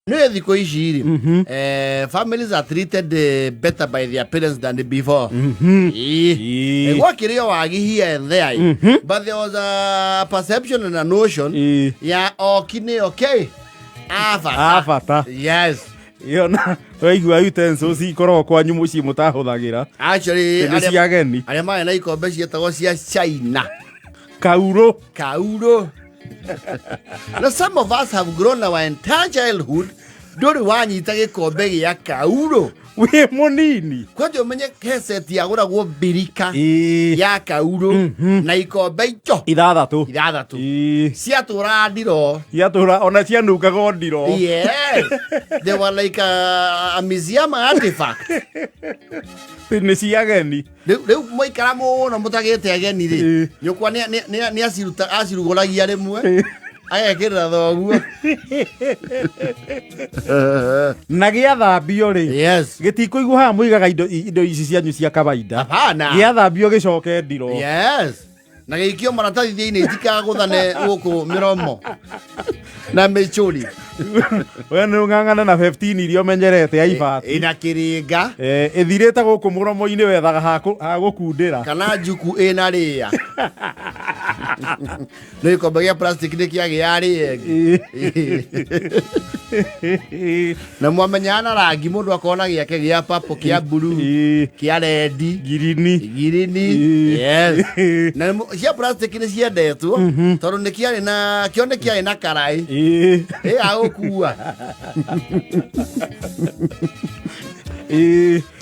Nĩ thikũ ici rĩ, families are treated better by their parents than before. Ĩĩ. Gwakĩrĩ o wagi here and there, but there was a perception and a notion ya oki nĩ okay a bata. A bata. Yes. Iyo na waigua utensils ikoragwo kwanyu mũciĩ mũtahũthagĩra. Actually, Nĩ cia ageni. Arĩa marĩ na ikombe ciĩtagwo cia China. Kaurũ. Kaurũ. Na some of us have grown our entire childhood ndũrĩ wanyita gĩkombe gĩa kaurũ. Wĩ mũnini. Kwanja ũmenye he set yagũragwo mbirika ya kaurũ na ikombe ico 6. 6. Ciatũraga ndiroo. Ciatũra ona cianungaga ndiro. Yes. They were like a museum artifact. Nĩ cia ageni. Rĩu mwaikara mũno mũtagĩte ageni rĩ, nyũkwa nĩ aciruta acirugũragia rĩmwe agekĩrĩra thoguo. Na gĩathambio rĩ, gĩtikũigwo haha mũigaga indo ici cianyu cia kawaida. Hapana. Gĩathambio gĩcoke ndiro. Yes. Na gĩikio maratathi thĩinĩ itikagũthane gũkũ mĩromo na mĩcũri. We nĩ ũng'ang'ana na 15 iria ũmenyerete ya ibati. Ĩna kĩrĩnga. Ĩthirĩte gũkũ mũromo-inĩ wethaga ha gũkundĩra. Kana njuku ĩna rĩa. Nĩ gĩkombe gĩa plastic nĩ kĩagĩa rĩa ĩngĩ. Na mwamenyana na rangi mũndũ akona gĩake gĩa purple, kĩa blue, kĩa red, girini. Girini. Yes. Na cia plastic nĩ ciendetwo tondũ nĩ kĩarĩ na kĩo nĩ kĩarĩ na karaĩ. Ĩ ya gũkua.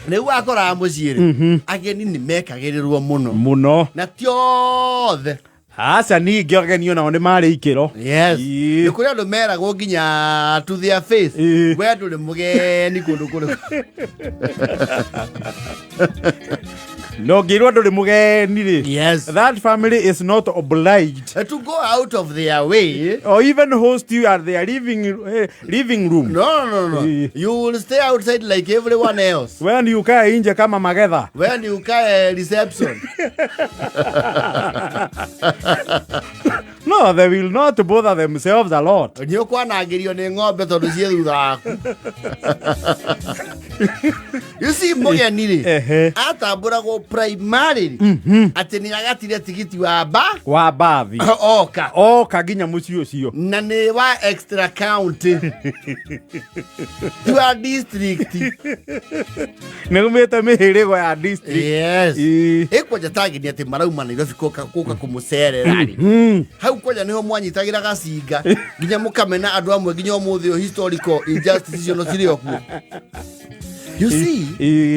Rĩu wakoraga mũciĩ rĩ, ageni nĩ mekagĩrĩrwo mũno. Mũno. Na ti othe. Aca ningĩ ageni onao nĩ marĩ ikĩro. Yes. Nĩ kũrĩ andũ meragwo nginya to their face. We ndũrĩ mũgeni kũndũ kũrĩ. No ngĩrwo ndũrĩ mũgeni rĩ. Yes. That family is not obliged to go out of their way or even host you at their living room. No, no, no. You will stay outside like everyone else. When you kae nje kama magetha. When you kae reception. No, they will not bother themselves a lot. Nĩ ũkwanangĩrio nĩ ng'ombe tondũ ciĩ thutha waku. You see, mũgeni rĩ, atambũragwo primarily atĩ nĩ agatire tigiti wa ba wa bathi oka oka nginya mũciĩ ũcio. Na nĩ wa extra county, ti wa district. Nĩ umĩte mĩhĩrĩgo ya district. Yes. Ĩkwanja tagini atĩ marauma Nairobi kũka kũmũcerera rĩ, hau kwanja nĩho mwanyitagĩra gacinga nginya mũkamena andũ amwe nginya ũmũthĩ ũyũ. Historical injustice icio no cirĩ o kuo, you see.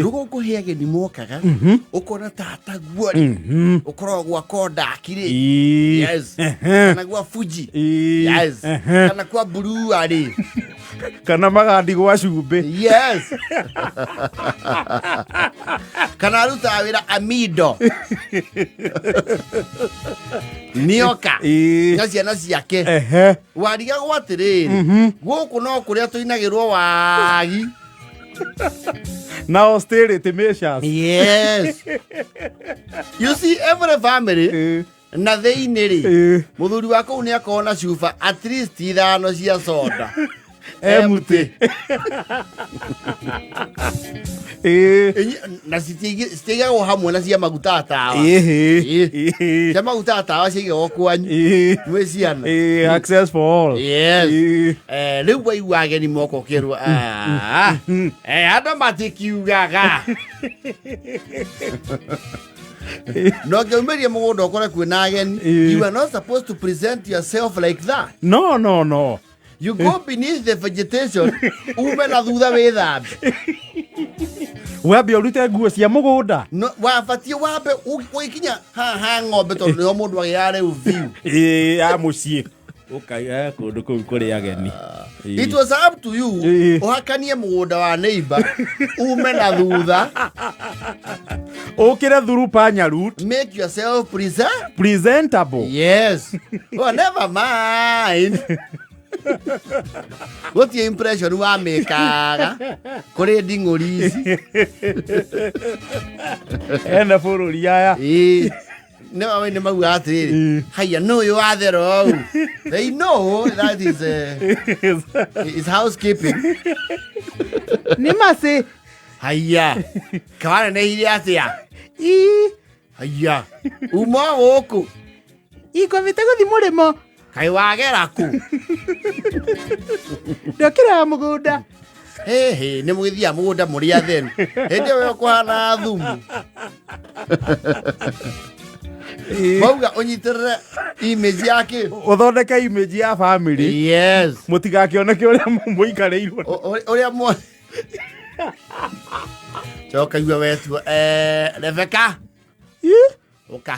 Rũgongo he ageni mokaga ũkona tataguo rĩ, ũkoragwo gwa Kodak rĩ. Yes. Kana gwa Fuji. Yes. Kana kwa Burua rĩ. Kana magandi gwa cumbĩ. Yes, kana arutaga wĩra amido nĩoka na ciana ciake. Warigagwo atĩrĩrĩ, gũkũ no kũrĩa tũinagĩrwo wagi. Na austerity measures. Yes, you see, every family na thĩinĩ rĩ, mũthuri wa kũu nĩ akorwo na cuba at least 5 cia soda. Empty. Na citiigagwo hamwe na cia maguta tawa. Cia maguta tawa ciaigagwo kwanyu mwĩ ciana. Access for all. Yes. Rĩu waigua ageni moka ũkĩrwo, "Ah, andũ matikiugaga." No ngĩumĩrie mũgũnda ũkore kwĩna ageni, you are not supposed to present yourself like that. No, no, no. You go beneath the vegetation, ume na thutha wĩthambe. Wambe ũrute nguo cia mũgũnda. No, wabatiĩ wambe ũgĩkinya haha ha ng'ombe tondũ nĩho mũndũ agĩaga rĩu view. Ĩĩ, ya mũciĩ ũkaiga kũndũ kũu kũrĩ ageni. It was up to you ũhakanie mũgũnda wa neighbor, ume na thutha. Ũkĩre through panya route. Make yourself present presentable. Yes. Well, never mind, gũtirĩ impression wamĩkaga kũrĩ nding'ũri ici. Ene bũrũri aya. Ĩĩ. Nĩ nĩ mauga atĩrĩrĩ, haiya, nũ ũyũ wathera ũũ? They know that is housekeeping. Nĩ macĩ. Haiya, kawanenehire atĩa? Ii. Haiya, uma gũkũ. Ingomĩte gũthi mũrĩmo. Kaĩ wagera kũ? Ndokĩra mũgũnda. Hĩhĩ, nĩ mũgĩthiaga mũgũnda mũrĩ atheru? Hĩndĩ ĩyo kũhana thumu. Mauga ũnyitĩrĩre image yake. Ũthondeke image ya family. Yes. Mũtigakĩoneke ũrĩa mũikarĩirwo. Ũrĩa mo coka igua wetuo, Rebecca. Ii. Ũka.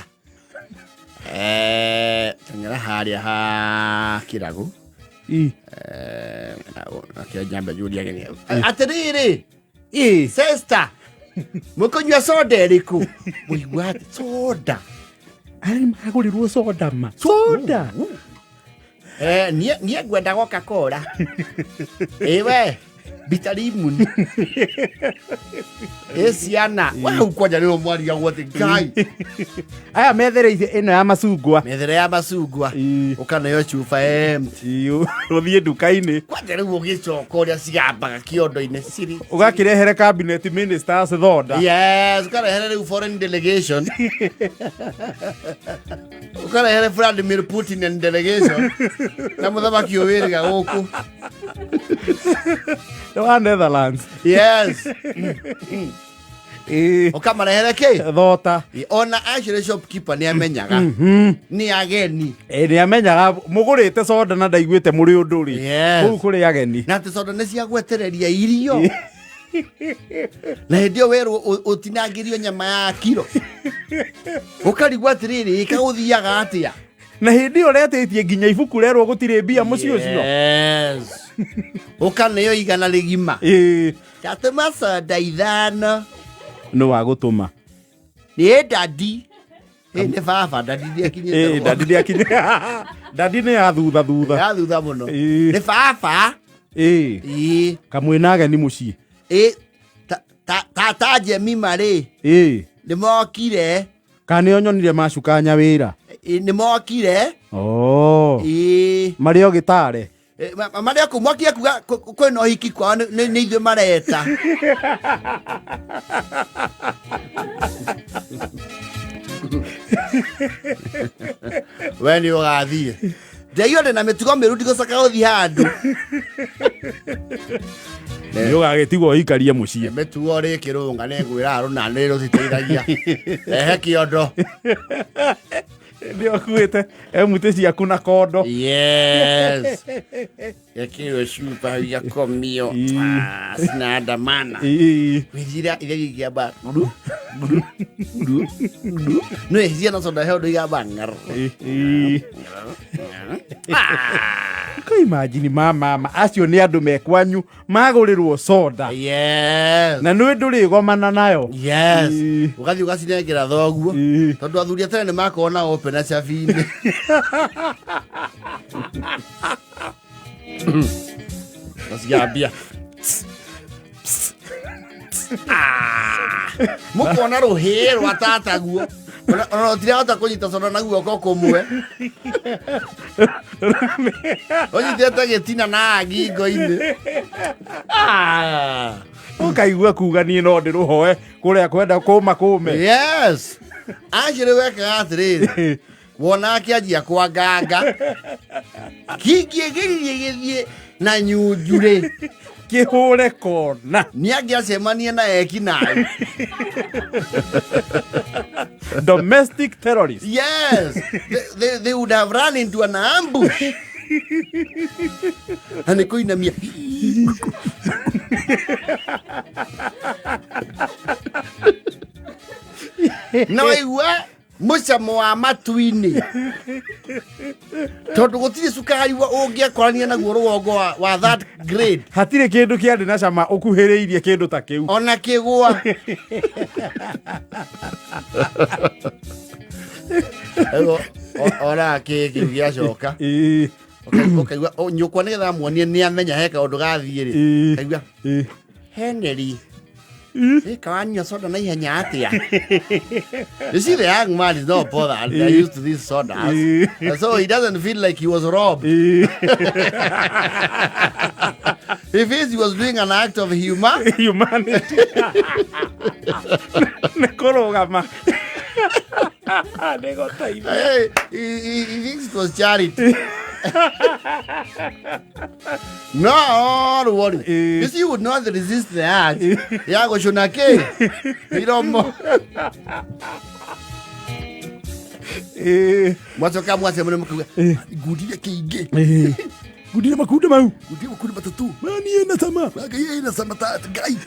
Teng'era harĩa ha kĩragu. Ii. Akĩo nyambe njũrie ageni atĩrĩrĩ. Ii. Sister, mũkũnyua soda ĩrĩkũ? Mũigua atĩ soda. Arĩ magũrĩrwo soda ma soda. Niĩ ngwenda Coca-Cola. Ĩwe bitarimuni ĩ ciana wau kwanja rĩo mwarigagwo atĩ Ngai. Aya methereirie ĩno ya macungwa. Methere ya macungwa. Ii. Ũkaneo cuba empty. Ii, ũthiĩ nduka-inĩ. Kwanja rĩu ũgĩcoka ũrĩa cigambaga kĩondo-inĩ ciri. Ũgakĩrehere cabinet ministers thonda. Yes, ũkarehere rĩu foreign delegation, ũkarehere Vladimir Putin and delegation na mũthamaki ũwĩrĩga gũkũ. Wa Netherlands. Yes. Ii. Ũkamarehere kĩ? Thota. Ona actually shopkeeper nĩ amenyaga nĩ ageni. Ĩ, nĩ amenyaga mũgũrĩte soda na ndaiguĩte mũrĩ ũndũ rĩ. Yes. Kũu kũrĩ ageni. Na atĩ soda nĩ cia gwetereria irio, na hĩndĩ ĩyo werwo ũtinangĩrio nyama ya kiro, ũkarigwo atĩrĩrĩ, ĩkagũthiaga atĩa? Na hĩndĩ ĩyo ũretĩtie nginya ibuku rerwo gũtirĩ mbia mũciĩ ũcio. Yes, ũkaneo 100 rĩgima. Ĩ. Ndatũma soda 5. Nĩ wa gũtũma? Nĩ daddy. Ĩ, nĩ baba, daddy nĩakinyĩte. Ĩ, daddy nĩakinyĩte. Daddy nĩ ya thutha thutha. Ya thutha mũno. Ĩ. Nĩ baba. Ĩ. Ĩ. Kamwĩna ageni mũciĩ. Ĩ, tata Jemima rĩ. Ĩ. Nĩ mokire. Kana nĩo nyonire macuka nyawĩra? Ĩ, nĩ mokire. Oh. Ĩ. Marĩ o gĩtare. Ĩ, marĩ o kũu mokire kuga kwĩna ũhiki kwao, nĩ ithuĩ mareta. We nĩ ũgathiĩ ndeio ndĩ na mĩtugo mĩru, ndigũcoka gũthiĩ handũ. Nĩ ũgagĩtigwo ũikarie mũciĩ. Mĩtugo rĩ kĩrũnga nĩ ngwĩra rũna nĩ rũciteithagia rehe kĩondo. Nĩ ũkuĩte emutĩ ciaku na kondo. Yes, gekĩrwo cuba igakomio. Ii. Ah, sinaandamana. Ii. Wĩthira iria igĩamba guru guru guru guru, no ĩhicia na soda he ũndũ igamba ng'ar. Ii. Ko imagine ma mama acio nĩ andũ me kwanyu magũrĩrwo soda. Yes. Na nĩ ndũrĩgomana nayo. Yes. Ii. Ũgathiĩ ũgacinengera thoguo. Ii. Tondũ athuri a tene nĩ makoragwo na open na cabi-inĩ gacigambia mũkona rũhĩ rwa tataguo, ona ũtirahota kũnyita soda na guoko kũmwe, ũnyitĩte gĩtina na ngingo-inĩ. Ah. Ũkaigua kuga niĩ no ndĩrũhoe kũrĩa kwenda kũma kũme. Yes, actually wekaga atĩrĩrĩ, wona akĩanjia kwanganga kingĩgĩririe gĩthiĩ na nyunjurĩ. Kĩhũre kona. Nĩ angĩacemania na eki naĩ. Domestic terrorist. Yes, they would have run into an ambush na nĩ kũinamia. Na waigua mũcamo wa matu-inĩ, tondũ gũtirĩ cukari ũngĩakorania naguo rũgongo wa that grade. Hatirĩ kĩndũ kĩarĩ na cama ũkuhĩrĩirie kĩndũ ta kĩu. Ona kĩgwa. Rĩu ona kĩ kĩu gĩacoka. Ĩĩ. Ũkaigua nyũkwa nĩgetha muonie nĩ amenya he kaũndũ gathiĩ rĩ. Ĩĩ. Kaigua. Ĩĩ. Henry. Kawanyua soda na ihenya atia? You see, the young man is not bothered. They're used to these sodas. And so he doesn't feel like he was robbed. He feels he was doing an act of humor. Humanity nĩ kũrũgama nĩ gũteithia. Hey, he thinks it was charity. No, don't worry. You see, you would not resist the urge. Ya gũcũna kĩ? Iromo. Mwacoka mwacemania mũkauga, ngundire kĩingĩ. Ngundire makunde mau. Ngundire makundi matatũ. Mani ĩna cama. Ngai ĩna cama ta Ngai.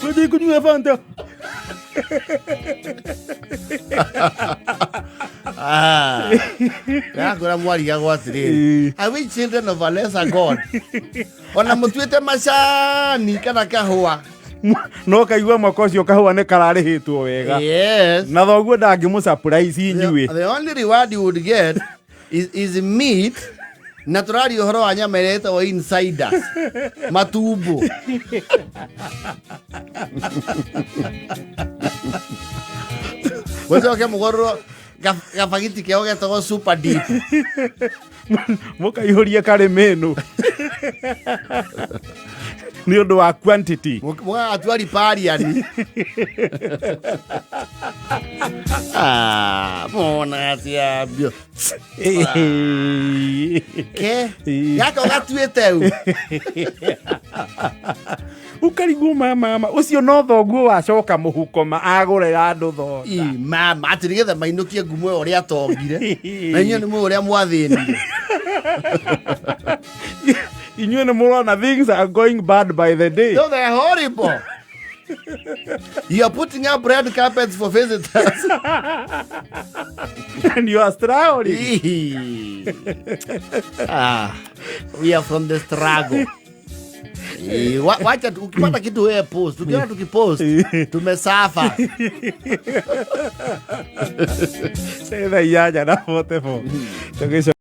Twathiĩ kũnyua Fanta. Ah. Ndakũra mwarigagwo atĩrĩrĩ. Are we children of a lesser God? Ona mũtuĩte macani kana kahũa. No kaigua mwaka ũcio kahũa nĩ kararĩhĩtwo wega. Yes. Na thoguo ndangĩmũ surprise inyuĩ. The only reward you would get is meat na tũraria ũhoro wa nyama ĩrĩa ĩtagwo insiders matumbo. Mũcoke mũgũrĩrwo gabagiti keo getagwo super deep. Mũkaihũrie karĩ mĩnũ nĩ ũndũ wa quantity. Mũgagatua ripariani. Ah, mona ciambio ke gaka ũgatuĩte u. Ũkarigwo mama ũcio no thoguo wacoka mũhuko ma agũrĩra andũ thonda. Ĩ, mama atĩ nĩgetha mainũkie ngumo ĩyo ũrĩa atongire na inyuĩ nĩ mũĩ ũrĩa mwathĩnire. Inyuĩ nĩ mũrona things are going bad by the day. No, they're horrible. You are putting up red carpets for visitors. And you are struggling. Ah, we are from the struggle. Wacha ukipata kitu wewe post. Ukiona tukipost tumesafa. Thaa 8:44. Tũgĩcoka.